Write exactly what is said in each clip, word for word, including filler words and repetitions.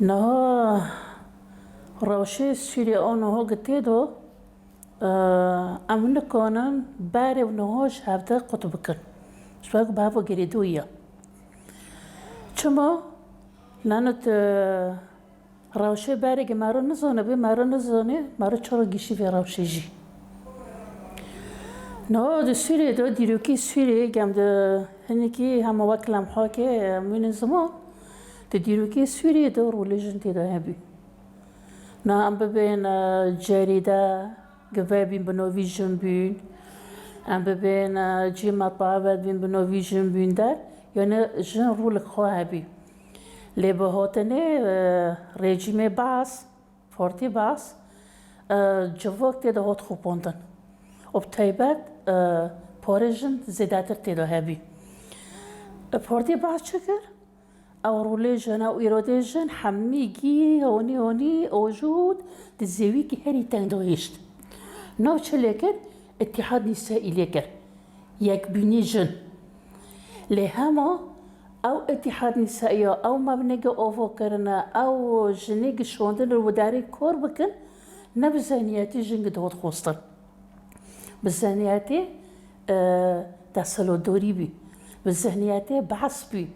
Niha rewşê Sûriyê a niha gi tê de, e, em nikanin berê û niha ji hevde qut bikin. Ji ber ku bi hev ve girêdayî ye. Çima? Nano tu rewşê berê gi mero nizanibî, mero nizanî, mero çawa gihîşî vê rewşê jî. Niha di Sûriyê de, dîrokî Sûriyê, gem di hinekî hema wek lemhakê, em wînin ziman, di dîrokî Sûriyê de rolê jin tê de hebî. Na em bibên, e, cerîde, gi vebîn bi novî jin bîn. Em bibên, e, cî metbaa vedbîn bi novî jin bîn der. Yani jin rolek xwe hebî. Lê bi hatinê, e, rejîmê Baas, Partî Baas, e, civak tê de hat xwepandin. Û bi taybet, e, parê jin zêdetir tê de hebî. E, Partî Baas çi kir? Ew rolê jin, ew îrodê jin hemî gî honî honî ojûd di zêwîkî herî teng de hişt. Nav çi lê kir? Îtîhad Nîsaî lê kir. Yekbînî jin. Lê hema ew Îtîhad Nîsaî ya, ew mebnê gi ava kirine, ew jinê gi şandin û widarê kar bikin, ne bi zehniyetê jin gi dihat xwestin. Bi zehniyetê, e, desthilatdarî bî. Bi zehniyetê behs bî.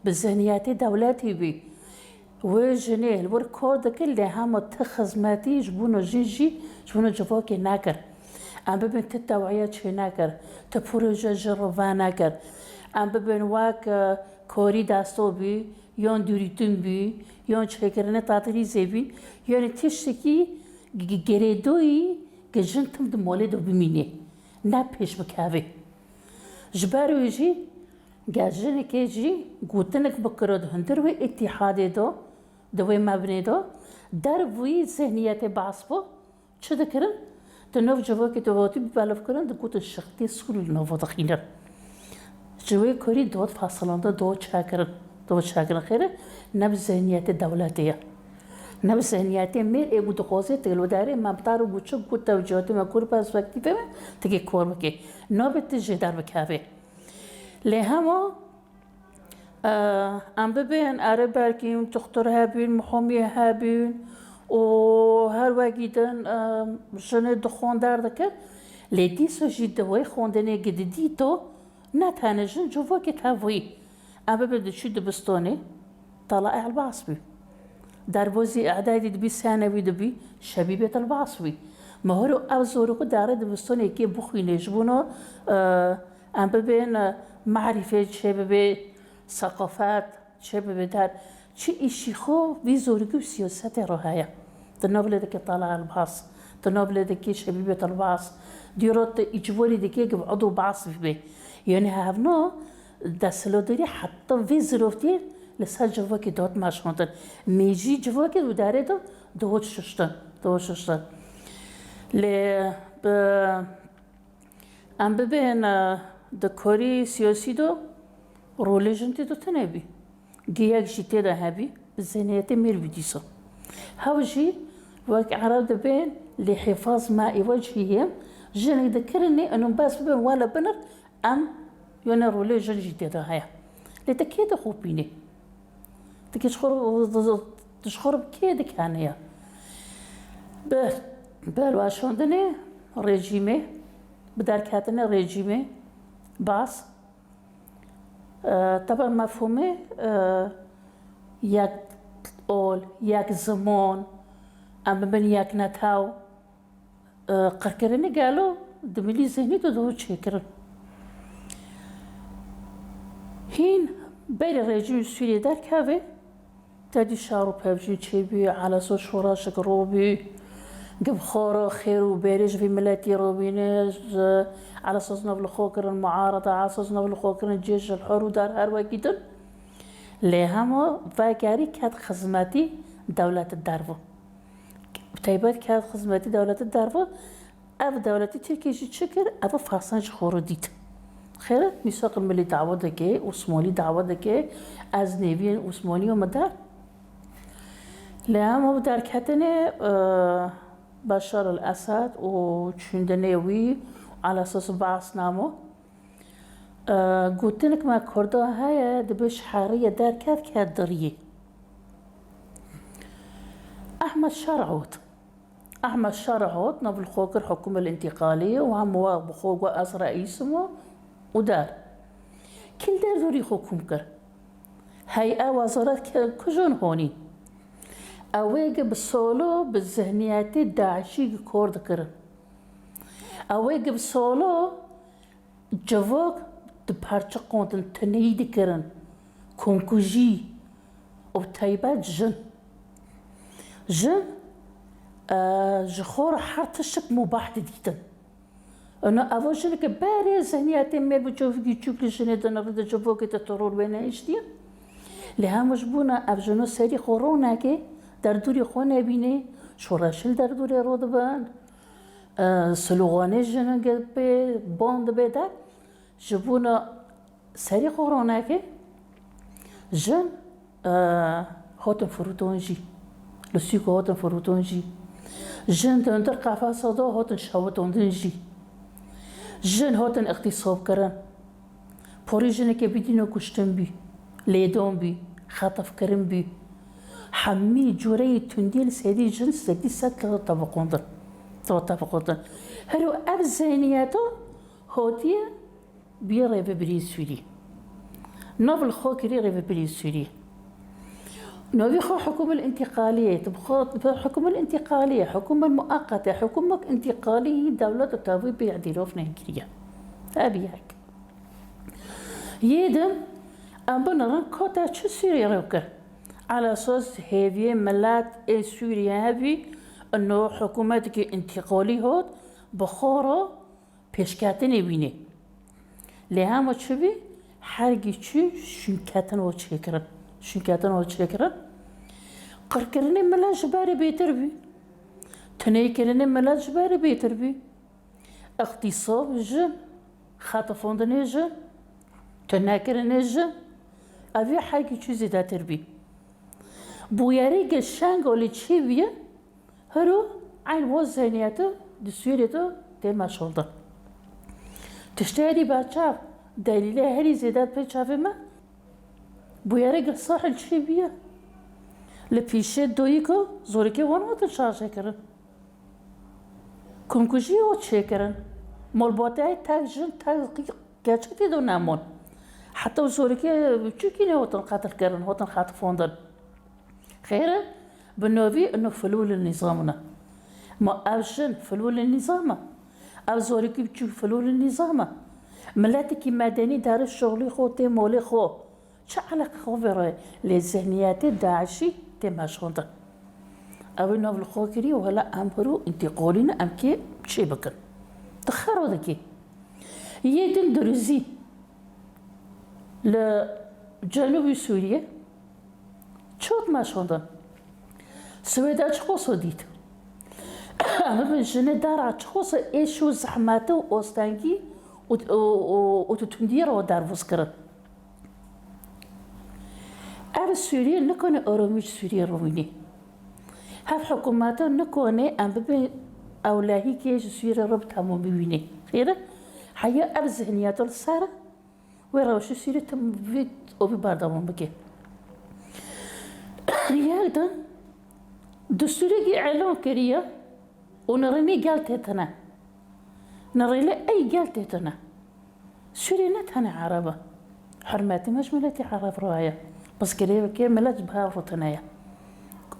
Bi zehniyetê dewletê bî. Wê jinê li wir kar dikir, lê hema ti xizmetî ji bona jin jî, ji bona civakê nekir. Em bibin ti tewiye çê nekir, ti proje jin re venekir. Em bibin wek, e, karî desto bî, yan dûrîtin bî, yan çêkirinê tatilî zêbîn, yanî tiştekî g-, g-, girêdoyî gi jin tim di malê de bimînê, ne pêş bikevê. Ji ber wê jî, ger jinekê jî gotinek bikiro di hundir wê îtîhadê de, di wê mebnê de, dervî zehniyetê behs bo, çi dikirin? Di nav civakê de hatî bî belivkirin, digotin şextê Sûrî li nava dixînin. Ji wê kurî dot fesilandin, dot çêkirin. Dot çêkirin xêr e, ne bi zehniyetê dewletê ye. Ne bi zehniyetê mêr ê ku dixwaze têlwedarê me bi tar û guçik ku tewcihata me ku perspektîfê me tikê kor bike. Nabe tu jê derbikevê. Lê hema, e, em bibên erê belkî tuxtur hebîn, muhamiyê hebîn û her wekî din, e, jinê dixwan derdikir. Lê dîsa jî di wê xwendinê gi didîto, ne tenê jin, civakê tevî. Em bibê diçû dibistonê, Tala Ehlbas bî. Derbozî îdadî dibî, senewî dibî, şebîbê Tilbas bî. Mehoro ev zoro ku darê dibistonê kê bixwînê ji bona, e, em bibên, e, marîfê çê bibê, seqafet çê bibê der. Çi îşî xwe vî zorî ku siyasetê re heye. Di nav lê dikê Tala Ehlbas, di nav lê dikê şebîbê Tilbas. Dîro te îcborî dikê ku edo bas bibê. Yani hevno desthilatdarî heta vê ziroftî li ser civakê dot meşandin. Mêjî civakê û derê de dihot şuştin, dihot şuştin. Lê bi, em bibên, e, di korî siyasî de rolê jin tê de tune bî. Giyek jî tê de hebî, bi zihniyetê mêr bî dîsa. Hew jî wek Ereb dibên lê hêfaz ma î wecihî, jinek dikirinê, û bes bibên wele binir, em yone rolê jin jî tê de heye. Lê te kê dixopînê? Dikê ji xwe re, ji xwe re bi kê dikene ya? Bi, bi hilweşandinê rejîmê, bi derketinê rejîmê, bas, e, teba mefhûmê, e, yek ol, yek ziman, em bibin yek netew, e, qirkirinê gelo di milî zihnî de dihû çêkirin. Hîn berê rejîmê Sûriyê derkeve, tedî şer û pevcîn çêbû, elesa şoreşek robû, gibxara xêr û berê ji vî miletî robîne, ji elesa zinav li xwe kirin muarada, elesa zinav li xwe kirin cêj ji hor û dar her wekî din. Lê hema vegerî ket xizmetî dewleta derve. Bi taybet ket xizmetî dewleta derve, ev dewletê Tirkiyê jî çi kir? Ev fasan ji xwe re dît. Xêr e, mîsaqil milî dawa dike, Osmanlî dawa dike, ez nêviyên Osmanî yo min der. Lê hema bi derketinê, e, Beşar el Esed û çûndinê wî, ala esas Baasname. E, gotinek me Kurda heye, dibe ji heriyê derket ket di riyê. Ehmed Şerh hot. Ehmed Şerh hot, nav li xwe kir hukûm el-întîqalî û hem wa bi xwe got ez reîs im û, û der. Kî li derdorî xwe kom kir? Hey'e wezaret ke-, kujon honî? Ew ê gi bi solo bi zihniyetê DAIŞî gi kor dikirin. Ew ê gi bi solo civok di parçe qondin, tineyî dikirin, komkujî û bi taybet jin. Jin, e, ji xwe re her tiştik mubah didîtin. Ina evo jineke berê zihniyetê mêr bi çovkî çûk li jinê dinirî, di civokê de teror wê nehiştiye. Lê hemû ji bona ev jino serî xwe ronekê, derdorê xwe nebînê, şoreşil derdorê ro dibin. E, sloganê jin ge pê ban dibe de, ji bona serî xwe ronekê, jin, e, hatin firotin jî. Li sûka hatin firotin jî. Jin di hundir qefesa de hatin şewitandin jî. Jin hatin îxtîsab kirin. Porê jineke bidîno kuştin bî, lêdan bî, xetifkirin bî. Hemî cureyê tundiyê li serî jin sedî sed tebiqandin. Tebiqandin. Hero ev zihniyeta hatiye bî rêvebirî Sûrî. Nav li xwe kirî rêvebirî Sûrî. Navî xwe hukûm el-întîqalî ye. Tu bi xwe, bi hukûm el-întîqalî ye, hukûm el-muaqet e, hukûmek întîqalî yî dewlet û tevî pê îtîraf nekiriye. Ev yek. Yê din, em binêrin kota çi Sûriyê rêw kir. Ala esas hêviyê milet ê Sûriyê hebî, ino hikûmetekî întîqalî hot, bi xwe re pêşketinê wînê. Lê hema çi bî? Hergî çi şûnketin û çêkirin. Şûnketin û çêkirin. Qirkirinê milet ji berê bêtir bî. Tineykirinê milet ji berê bêtir bî. Îxtîsab jin, xetifandinê jin, tunekirinê jin, evî hergî çi zêdetir bî. Bûyerê ge Şengalê çêbûye, hiro eyn wa zihniyete di Sûriyê de tê meşandin. Tiştê herî berçav, delîlê herî zêde pê çavê me, bûyerê ge Sahil çêbûye. Li pîşê doyî ku zorîkê wan hatin şarjê kirin. Komkujiyê û çêkirin. Malbateyê tek jin, tek qî-, keçik tê de nemon. Heta zorîkê biçûkî ne hatin qetil kirin, hatin xetifandin. Xêr e, bi novî ino filûlê nîzam ne. Ma ev jin filûlê nîzam e? Ev zorîkî biçûk filûlê nîzam e? Miletekî medenî dere şixulê xwe tê molê xwe. Çi eleqe xwe vê re lê zihniyetê DAIŞî tê meşandin. Ew ê nav li xwe kirî û hela em hiro întîqolî ne em kê çê bikin. Tu xero dikî. Yê din dirûzî li cenûbî Sûriyê çot meşandin. Swêda çi qoso dît? Em bibin jinê dara çi qoso êş û zehmetê û ostengî û, û, û, û tu tundiyê re derbûz kirin. Ev Sûriyê nikone oromî ji Sûriyê re wînê. Hev hikûmeta nikone em bibê ewlehîkê ji Sûriyê re bi temamî wînê. Xêr e? Heya ev zihniyeta li ser e, wê rewşê Sûriyê tim vî ovî berdewam bike. Yek din destûrekî îlan kiriye û nirênê gel tê tine. Nirênê ey gel tê tine. Sûriyê ne tenê Ereb e. Hurmetê me ji miletê Ereb re heye. Pirsgirêkê milet ji bi hev re tune ye.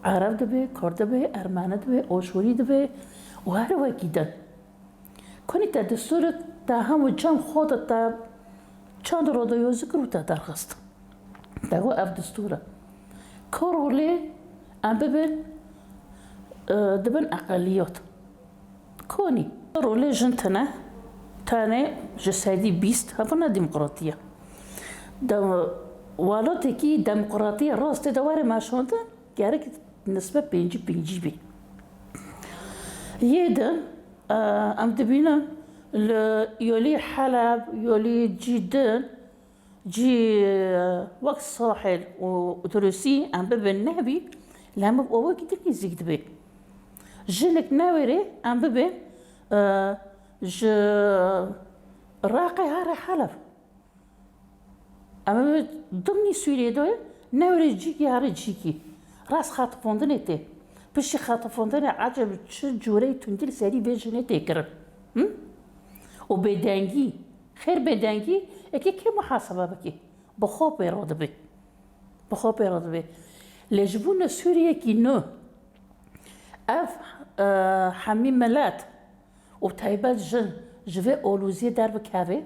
Ereb dibe, Kurd dibe, Ermeni dibe, Aşûrî dibe û her wekî din. Konî te destûrek te hemû cem xwe de te çand rodeyozî kir û te derxist. Te got ev destûr e. Ka rolê em bibin, e, dibin eqeliyot. Konî. Rolê jin tune, tenê ji sedî bîst hebûna demokratî ye. De, welatekî demokratî rastê de were meşandin, gerek nisbe pêncî pêncî bî. Yê din, e, em dibînin li yolî Heleb, yolî cî din, cî, e, wek Sahil û Tirûsî em bibin nebî, lê em bi wekî din nêzîk dibe. Jinik newêrê em bibin, e, ji Reqê here Heleb. Em ê dimnî Sûriyê de ne were cîkî here cîkî. Rast xetifandinê tê. Piştî xetefandinê eceb çi cûreyî tundî li serî vê jinê tê kirin? Hı? Û bêdengî, xêr bêdengî, eke kê muhasebe bikî? Bi xwe pê re dibe. Bi xwe pê re dibe. Lê ji bo ne Sûriyekî nû, ev, e, hemî milet û taybet jin ji vê oloziyê derbikeve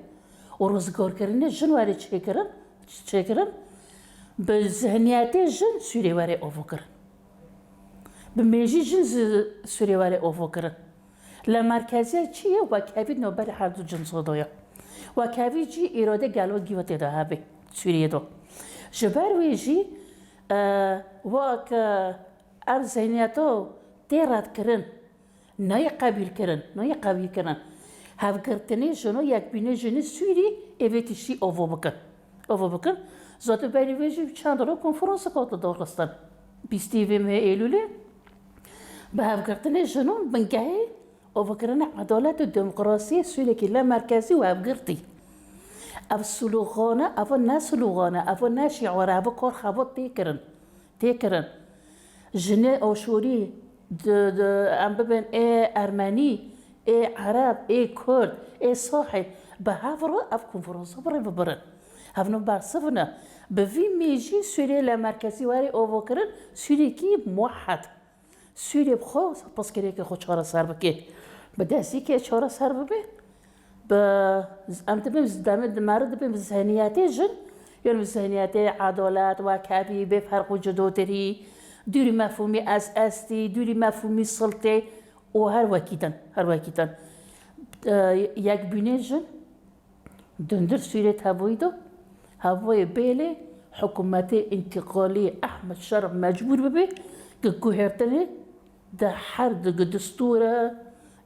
û rizgarkirinê jin were çêkirin, çêkirin, bi zihniyetê jin Sûriyê were avokirin. Bi mêjî jin ji Sûriyê were avokirin. Li merkeziya çi ye? Wekhevî navberê her du cinso de ye. Wekhevî jî îrade gelo gî ve tê de hebe Sûriyê de. Ji ber wê jî, e, wek, e, ev zihniyeto tê redkirin, nayê qebîlkirin, nayê qebîlkirin. Hevgirtinê jino yekbînê jinê Sûrî ê vê tiştî ovo bikin. Ovo bikin. Zaten berî vê jî çend roj konferansek hate daxistin. Bîstê vê mehê Eylûlê bi hevgirtinê jinan bingehê ovokirina edalet û demokrasiyê Sûriyekî li merkezî û hevgirtî. Ev slogan e, ev ne slogan e, ev ne şîar e, ev kar xebût tê kirin. Tê kirin. Jinê Aşûrî, di, di, em bibin ê Ermenî, ê Ereb, ê Kurd, ê Sahî, bi hev re ev konferansa bi rê bibirin. Ev ne bersiv ne. Bi vî mêjî Sûriyê li merkezî were avokirin, Sûriyekî muwehed. Sûriyê bi xwe pirsgirêkê xwe çareser bike. Bi destî ke çareser bibe, bi, em dibin, demê di meri dibin bi zihniyetê jin, yani bi zihniyetê edalet, wekhevî, bêferq û cudotirî, dûrî mefhûmî ez estî, dûrî mefhûmî siltê û her wekî din, her wekî din. E, yekbûnê jin, Dundir Sûriyê tevayî de, hevayê bêlê hikûmetê întîqalî Ehmed Şer mecbûr bibe, gi guhertinê di her di gi distûr e,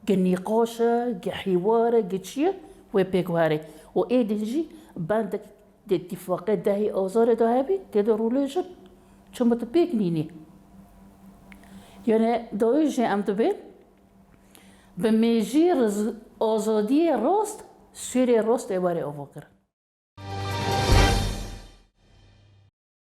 gi nîqaş e, gi hîwar e, gi çi ye, wê pêk were. Û ê din jî bendek di îtîfaqê dehê Azarê de hebî, tê de rûlê jin. Çima tu pêk nînî? Yani dawî jî em dibê, Bi mêjî riz-, azadiyê rast, Sûriyê rast ê were avokirin.